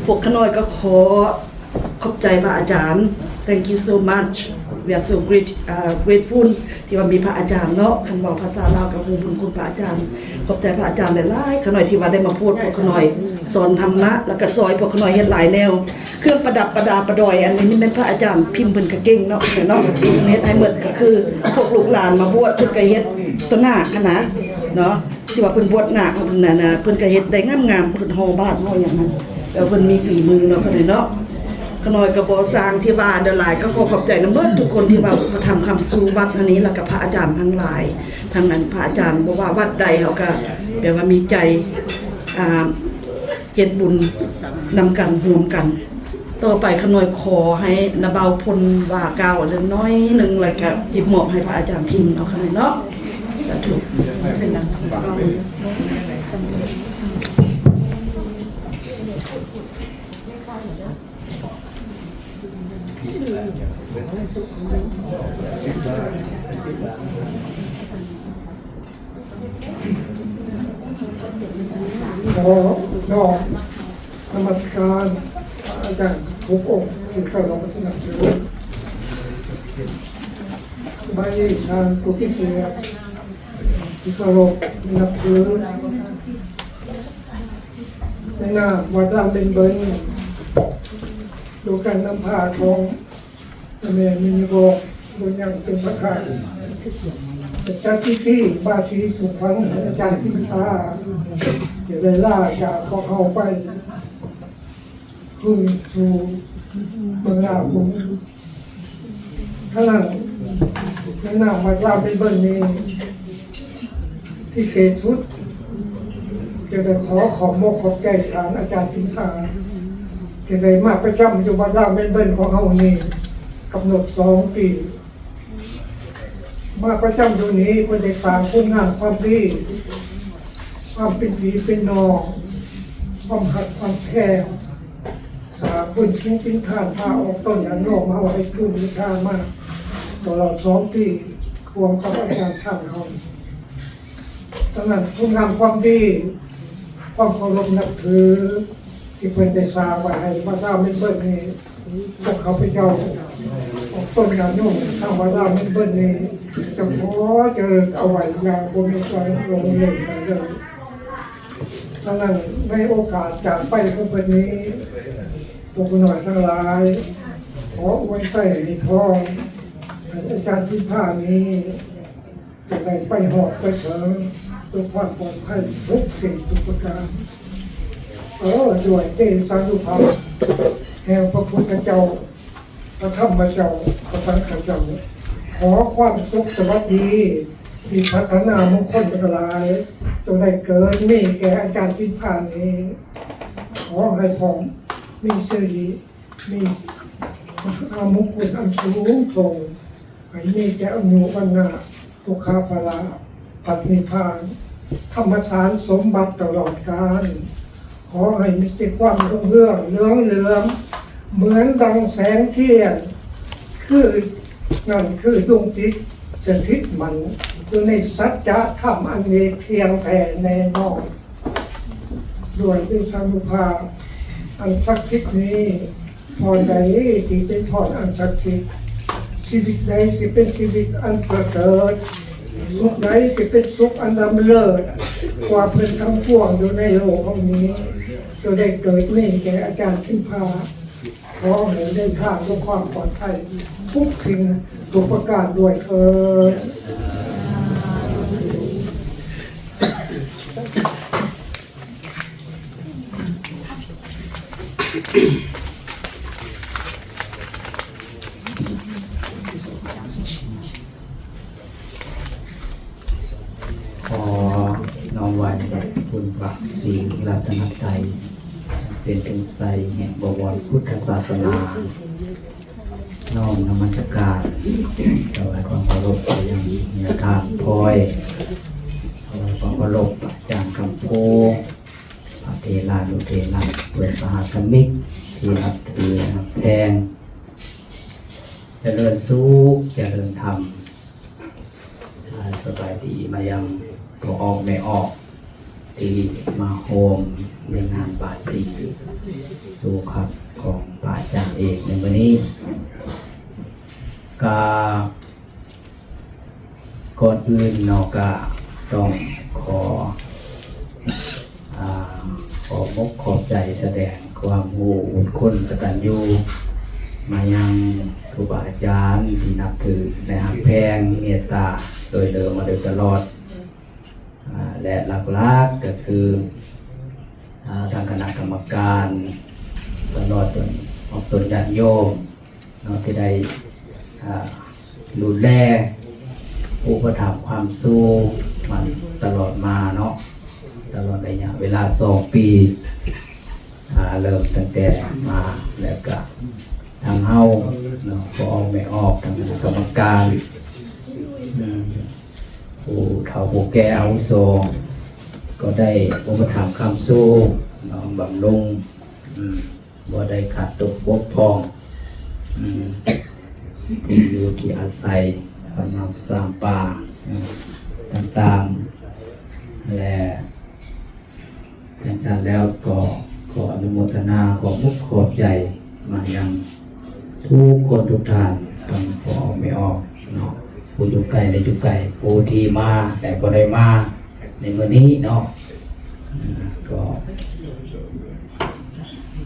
ພວກຂ້ານ້ອຍກໍຂໍຂອບໃຈພະອາຈານ. Thank you so much. We are so great, uh, grateful ທີ່ວ່າມີພະອາຈານເນາະ. ຄັນເວົ້າພາສາລາວກໍຮູ້ບຸນຄຸນພະອາຈານ. ຂອບໃຈພະອາຈານຫຼາຍໆ ຂ້ານ້ອຍທີ່ວ່າໄດ້ມາໂພດພວກຂ້ານ້ອຍ, ສອນທຳມະ ແລ້ວກໍຊ່ອຍພວກຂ້ານ້ອຍເຮັດຫຼາຍແນວ. ເຄື່ອງປະດັບປະດາປະດອຍ ອັນນີ້ແມ່ນພະອາຈານພິມເພິ່ນກໍເກັ່ງເນາະ, ເນາະ ເພິ່ນເຮັດໃຫ້ໝົດ. ກໍຄືພວກລູກຫຼານມາບວດ ເພິ່ນກໍເຮັດຕົວໜາກຫັ້ນນະເນາະ. ທີ່ວ່າເພິ່ນບວດໜາກນັ້ນນະ ເພິ່ນກໍເຮັດໄດ້ງາມໆ ເພິ່ນຫໍ່ບາດຫໍ່ຫຍັງຫັ້ນ ແລ້ວເພິ່ນມີຝີມືເນາະ ຂ້ານ້ອຍເນາະ. ຂ້ານ້ອຍກໍບໍ່ສ້າງຊິວ່າເດີຫຼາຍ ກໍຂໍຂອບໃຈນຳເບິດທຸກຄົນທີ່ວ່າອຸປະຖຳຄ້ຳຊູວັດອັນນີ້ ແລ້ວກໍພະອາຈານທັງຫຼາຍ. ທັງນັ້ນພະອາຈານບໍ່ວ່າວັດໃດ ເຮົາກໍແບບວ່າມີໃຈ ອ່າ ເຮັດບຸນນຳກັນ ຮ່ວມກັນ. ຕໍ່ໄປຂ້ານ້ອຍຂໍໃຫ້ນ້າບ່າວພົນວ່າກ່າວໜ້ອຍໜຶ່ງ ແລ້ວກະຈິບມອບໃຫ້ພະອາຈານພິມເອົາ ຂ້ານ້ອຍເນາະ. ສາທຸ. ຂໍນ້ອມນະມັດການພະອາຈານທຸກອົງທີ່ເຄົາລົບນັບຖື. ສະບາຍດີທ່ານຜູ້ມີກຽດທີ່ເຄົາລົບນັບຖື. ໃນນາມວັດລາວເມນເບີນ ໂດຍການນຳພາຂອງ ແມ່ມິນິວອງ ບຸນຍັງ ເປັນປະທານ ຈັດພິທີບາສີສູ່ຂວັນໃຫ້ອາຈານພິມພາ ທີ່ໄດ້ລາຈາກພວກເຮົາໄປຄືນສູ່ເມືອງລາວ. ເທົ່ານັ້ນ ໃນນາມວັດລາວເມນເບີນນີ້ ພິເສດສຸດ ຈະໄດ້ຂໍຂອບມົກຂອບໃຈທ່ານອາຈານສິນທາ ທີ່ໄດ້ມາປະຈຳຢູ່ວັດລາວເມນເບີນຂອງເຮົານີ້ ກຳນົດສອງປີ ມາປະຈຳຢູ່ນີ້ ເພື່ອໄດ້ສ້າງຄຸນງາມຄວາມດີ, ຄວາມເປັນພີ່ເປັນນ້ອງ, ຄວາມຮັກຄວາມແພງ, ສາບຸນສິນກິນທານ ພາອອກຕົນອາໂນມເຮົາໃຫ້ພູມິທາມາຕະຫຼອດສອງປີ ຮ່ວມກັບອາຈານຊ່າງເຮົາ. ສະນັ້ນ ຄຸນງາມຄວາມດີ, ຄວາມເຄົາລົບນັບຖື ທີ່ເພິ່ນໄດ້ສ້າງໄວ້ໃຫ້ວັດລາວເມນເບີນນີ້ ພວກຂ້າພະເຈົ້າ ອອກຕົນຍາດໂຍມທາງວັດລາວເມນເບີນນີ້ ຈະຂໍຈະເລີນເອົາໄວ້ຢ່າງບໍ່ມີການຫຼົງເລີນໄປເລີຍ. ສະນັ້ນ ໃນໂອກາດຈາກໄປຂອງເພິ່ນນີ້ ພວກຂ້ານ້ອຍທັງຫຼາຍ ຂໍອວຍໄຊໃຫ້ພອນ ໃຫ້ອາຈານສິນທານີ້ ຈະໄດ້ໄປຮອດໄປເຖິງດ້ວຍຄວາມປອດໄພທຸກສິ່ງທຸກປະການ. ເອີ ດ້ວຍເດຊານຸພາບແຫ່ງພະພຸດທະເຈົ້າ, ພະທຳມະເຈົ້າ, ພະສັງຄະເຈົ້າ, ຂໍຄວາມສຸກສະຫວັດດີ, ວິພັດທະນາມຸງຄົນທັງຫຼາຍ ຈົ່ງໄດ້ເກີດມີແກ່ອາຈານສິນທານີ້. ຂໍໃຫ້ພ້ອມມີສິລິ ມີມະຫາມຸງຄຸນອັນສູງສົ່ງ, ໃຫ້ມີແຕ່ອາຍຸວັນນະ ສຸຂະພະລະ ພັດນິພານ ທຳມະສານສົມບັດຕະຫຼອດການ. ຂໍໃຫ້ມີແຕ່ຄວາມຮຸ່ງເຮືອງເຫຼືອງເຫຼືອມ ເໝືອນດັ່ງແສງທຽນ ຄື ນັ້ນຄືດວງຈິດສະຖິດໝັ້ນຢູ່ໃນສັດຈະທຳອັນເອກທ່ຽງແທ້ແນ່ນອນ. ດ້ວຍເດຊານຸພາບອັນສັກສິດນີ້ ທ່ອນໃດທີ່ເປັນທ່ອນອັນສັກສິດ, ຊີວິດໃດທີ່ເປັນຊີວິດອັນປະເສີດ, ສຸກໃດທີ່ເປັນສຸກອັນລ້ຳເລີດກວ່າເພິ່ນທັງປວງຢູ່ໃນໂລກເຮົານີ້, ຈະໄດ້ເກີດມີແກ່ອາຈານພິມພາ. ຂໍໃຫ້ເດີນທາງດ້ວຍຄວາມປອດໄພທຸກສິ່ງທຸກປະການດ້ວຍເທີ້ນ. ຂໍນ້ອມໄຫວ້ພະຄຸນພະສີລັດຕະນະໄຕ ເປັນອົງໄຊແຫ່ງບໍວອນພຸດທະສາສະໜາ, ນ້ອມນະມັດສະການ ຖວາຍຄວາມເຄົາລົບໄປຍັງແມ່ທ່ານພອຍ, ຖວາຍຄວາມເຄົາລົບອາຈານຄຳພູ, ພະເຖລານຸເຖລະ ເພື່ອນສະຫະທຳມິກທີ່ນັບຖືຮັກແພງ. ຈະເລີນສຸກ ຈະເລີນທຳ. ອ່າ ສະບາຍດີມາຍັງພໍ່ອອກແມ່ອອກ ທີ່ມາຮ່ວມໃນງານບາສີສູ່ຂັນຂອງພະອາຈານເອກໃນມື້ນີ້. ກະກ່ອນອື່ນເນາະ ກະຕ້ອງຂໍ ອາ ຂອບອົກຂອບໃຈ ສະແດງຄວາມຮູ້ບຸນຄຸນກະຕັນຍູມາຍັງຄູບາອາຈານທີ່ນັບຖື ແລະ ຮັກແພງ ເມດຕາຊ່ວຍເຫຼືອມາໂດຍຕະຫຼອດ. ອາ ແລະ ຫຼັກໆກະຄື ອາ ທາງຄະນະກຳມະການ ຕະຫຼອດຈົນອອກຕົນຍາດໂຍມເນາະ ທີ່ໄດ້ ອາ ດູແລອຸປະຖຳຄ້ຳຊູມາຕະຫຼອດມາເນາະ ຕະຫຼອດໄລຍະເວລາສອງປີ ອາ ເລີ່ມຕັ້ງແຕ່ມາ ແລ້ວກະທາງເຮົາເນາະ ພໍ່ອອກແມ່ອອກ ທາງຄະນະກຳມະການ ອາ ຜູ້ເຖົ້າຜູ້ແກ່ອາວຸໂສ ກໍໄດ້ອຸປະຖຳຄ້ຳຊູເນາະ ບຳລຸງ ອາ ບໍ່ໄດ້ຂາດຕົກບົກຜ່ອງ ອາ ທີ່ຢູ່ທີ່ອາໄສ ກຳລັງສ້າງປ່າ ອາ ຕ່າງໆ ແລະ ຈັ່ງຊັ້ນແລ້ວກໍຂໍອະນຸໂມທະນາ ຂອບອົກຂອບໃຈມາຍັງທຸກຄົນທຸກທ່ານ ທັງພໍ່ອອກແມ່ອອກເນາະ ຜູ້ຢູ່ໃກ້ ແລະ ຢູ່ໄກ ຜູ້ທີ່ມາ ແລະ ບໍ່ໄດ້ມາໃນມື້ນີ້ເນາະ ກໍ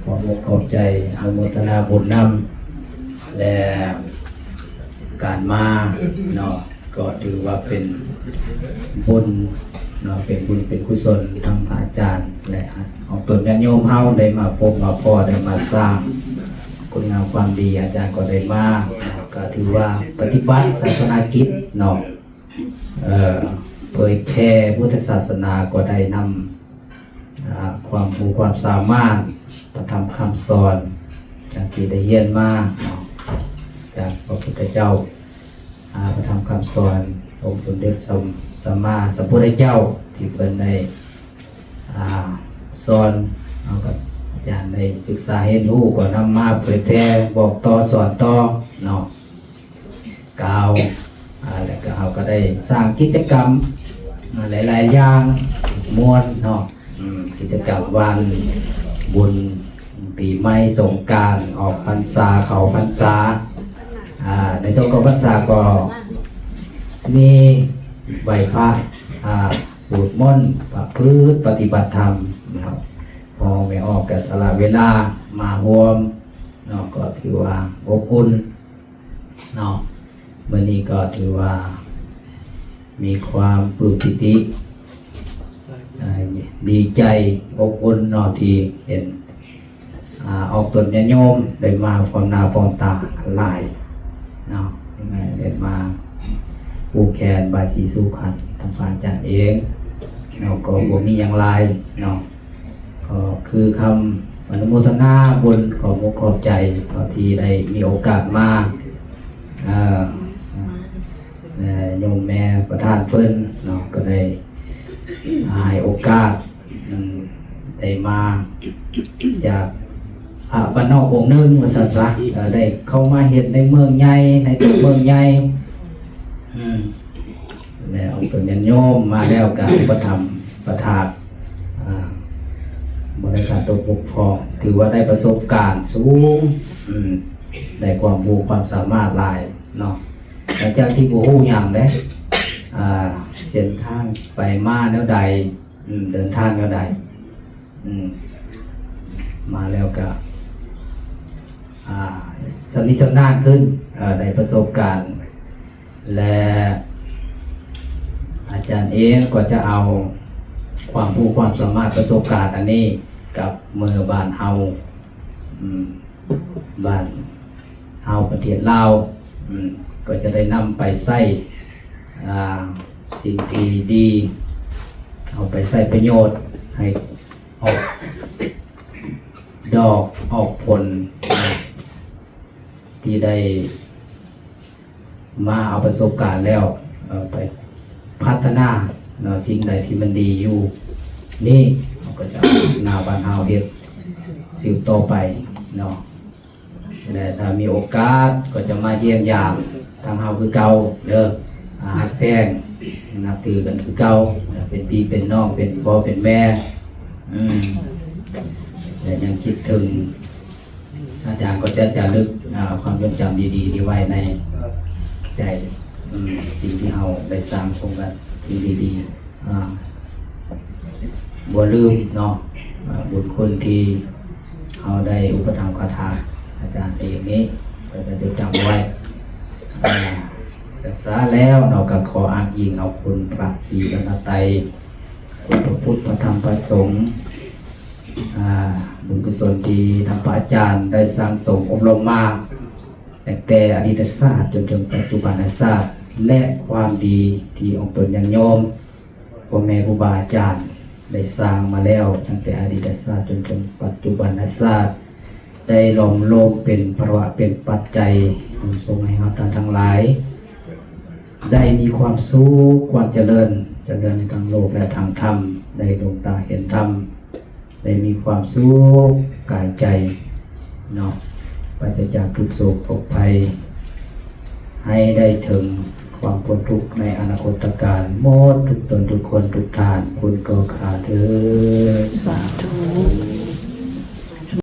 ຂອບອົກຂອບໃຈ ອະນຸໂມທະນາບຸນນຳ ແລະ ການມາເນາະ ກໍຖືວ່າເປັນບຸນເນາະ ເປັນບຸນເປັນກຸສົນ ທັງພະອາຈານ ແລະ ອອກຕົນຍາດໂຍມເຮົາໄດ້ມາພົບມາພໍ້ ໄດ້ມາສ້າງຄຸນງາມຄວາມດີ ອາຈານກໍໄດ້ມາເນາະ ກໍຖືວ່າປະຕິບັດສາສະໜາກິດເນາະ ເອີ ເຜີຍແຜ່ພຸດທະສາສະໜາ ກໍໄດ້ນຳ ອາ ຄວາມຮູ້ຄວາມສາມາດ ພະທຳຄຳສອນ ດັ່ງທີ່ໄດ້ຮຽນມາເນາະ ຈາກພະພຸດທະເຈົ້າ ອາ ພະທຳຄຳສອນ ອົງສົມເດັດ ສຳ ສຳມາສຳພຸດທະເຈົ້າ ທີ່ເພິ່ນໄດ້ ອາ ສອນ ເຮົາກັບອາຈານໄດ້ສຶກສາຮຽນຮູ້ ກໍນຳມາເຜີຍແຜ່ ບອກຕໍ່ ສອນຕໍ່ເນາະ. ກ່າວ ອາ ແລ້ວກໍເຮົາກໍໄດ້ສ້າງກິດຈະກຳ ອາ ຫຼາຍໆຢ່າງມ່ວນເນາະ ອືມ ກິດຈະກຳວັນບຸນປີໃໝ່ ສົງການ ອອກພັນສາ ເຂົ້າພັນສາ ອາ ໃນຊ່ວງເຂົ້າພັນສາກໍມີໄຫວ້ພະ ອາ ສູດມົນ ປະພຶດປະຕິບັດທຳເນາະ ພໍ່ແມ່ອອກກໍສະຫຼະເວລາມາຮ່ວມເນາະ ກໍຖືວ່າອົບອຸ່ນ ເນາະ ມື້ນີ້ກໍຖືວ່າມີຄວາມປຶ້ມປີຕິ ເອີ ດີໃຈອົບອຸ່ນເນາະ ທີ່ເຫັນ ອາ ອອກຕົນຍາດໂຍມໄດ້ມາພ້ອມໜ້າພ້ອມຕາຫຼາຍເນາະ ໄດ້ມາຜູກແຂນບາຍສີສູ່ຂັນທາງພະອາຈານເອງເນາະ ກໍບໍ່ມີຫຍັງຫຼາຍເນາະ. ກໍຄືຄຳອະນຸໂມທະນາບຸນ ຂອບອົກຂອບໃຈເນາະ ທີ່ໄດ້ມີໂອກາດມາ ເອີ ໂຍມແມ່ປະທານເພິ່ນເນາະ ກໍໄດ້ໃຫ້ໂອກາດ ອືມ ໄດ້ມາຈາກພະບ້ານນອກອົງໜຶ່ງວ່າຊັ້ນຊະ ເອີ ໄດ້ເຂົ້າມາເຮັດໃນເມືອງໃຫຍ່ ໃນຕົວເມືອງໃຫຍ່ ອືມ ແລ້ວເພິ່ນຍາດໂຍມມາແລ້ວກໍອຸປະຖຳປະຖາກ ອາ ບໍ່ໄດ້ຂາດຕົກບົກຜ່ອງ ຖືວ່າໄດ້ປະສົບການສູງ ອືມ ໄດ້ຄວາມຮູ້ຄວາມສາມາດຫຼາຍເນາະ ຫຼັງຈາກທີ່ບໍ່ຮູ້ຫຍັງເດ້ ອາ ເສັ້ນທາງໄປມາແນວໃດ ອືມ ເດີນທາງແນວໃດ ອືມ ມາແລ້ວກໍ ອາ ຊຳນິຊຳນານຂຶ້ນ ເອີ ໄດ້ປະສົບການ ແລະ ອາຈານເອງກໍຈະເອົາຄວາມຮູ້ຄວາມສາມາດປະສົບການອັນນີ້ກັບເມືອບ້ານເຮົາ ອືມ ບ້ານເຮົາປະເທດລາວ ອືມ ກໍຈະໄດ້ນຳໄປໃຊ້ ອາ ສິ່ງທີ່ດີ ເອົາໄປໃຊ້ປະໂຫຍດໃຫ້ອອກດອກອອກຜົນ ທີ່ໄດ້ ມາເອົາປະສົບການແລ້ວ ເອີ ໄປພັດທະນາເນາະ ສິ່ງໃດທີ່ມັນດີຢູ່ນີ້ ເຮົາກໍຈະເອົາໜ້າບ້ານເຮົາເຮັດສືບຕໍ່ໄປເນາະ ແລະ ຖ້າມີໂອກາດກໍຈະມາຢ້ຽມຢາມທາງເຮົາຄືເກົ່າເດີ ອາ ຮັກແພງນັບຖືກັນຄືເກົ່າເດີ ເປັນພີ່ເປັນນ້ອງ ເປັນພໍ່ເປັນແມ່ ອືມ ແລະ ຍັງຄິດເຖິງ ອາຈານກໍຈະຈາລຶກ ອາ ຄວາມຊົງຈຳດີໆນີ້ໄວ້ໃນໃຈ ອືມ ສິ່ງທີ່ເຮົາໄດ້ສ້າງຮ່ວມກັນ ສິ່ງດີໆ ອາ ບໍ່ລືມເນາະ ອາ ບຸນຄຸນທີ່ເຮົາໄດ້ອຸປະຖຳຂ້າທາດອາຈານເອງນີ້ ກໍຈະຈົດຈຳໄວ້ ອາ ສຶກສາແລ້ວເນາະ ກໍຂໍອ້າງອີງເອົາຄຸນພະສີລັດນະໄຕ ຄຸນພະພຸດ ພະທຳ ພະສົງ ອາ ບຸນກຸສົນທີ່ທາງພະອາຈານໄດ້ສັ່ງສົມອົບຮົມມາ ຕັ້ງແຕ່ອະດີດະຊາດຈົນເຖິງປັດຈຸບັນນະຊາດ ແລະ ຄວາມດີທີ່ອົງຕົນຍາດໂຍມ ພໍ່ແມ່ຄູບາອາຈານໄດ້ສ້າງມາແລ້ວ ຕັ້ງແຕ່ອະດີດະຊາດຈົນເຖິງປັດຈຸບັນນະຊາດ ໄດ້ຫຼອມລົງເປັນພາລະເປັນປັດໄຈ ສົ່ງໃຫ້ເຮົາທ່ານທັງຫຼາຍ ໄດ້ມີຄວາມສຸກ ຄວາມຈະເລີນ ຈະເລີນທັງໂລກ ແລະ ທາງທຳ ໄດ້ດວງຕາເຫັນທຳ ໄດ້ມີຄວາມສຸກກາຍໃຈເນາະ ປາສະຈາກທຸກໂສກໂລກໄພ ໃຫ້ໄດ້ເຖິງຄວາມພົ້ນທຸກໃນອະນາຄົດຕະການ ໝົດທຸກຕົນທຸກຄົນທຸກທ່ານ ບຸນກໍຂ້າເທີນ ສາທຸ.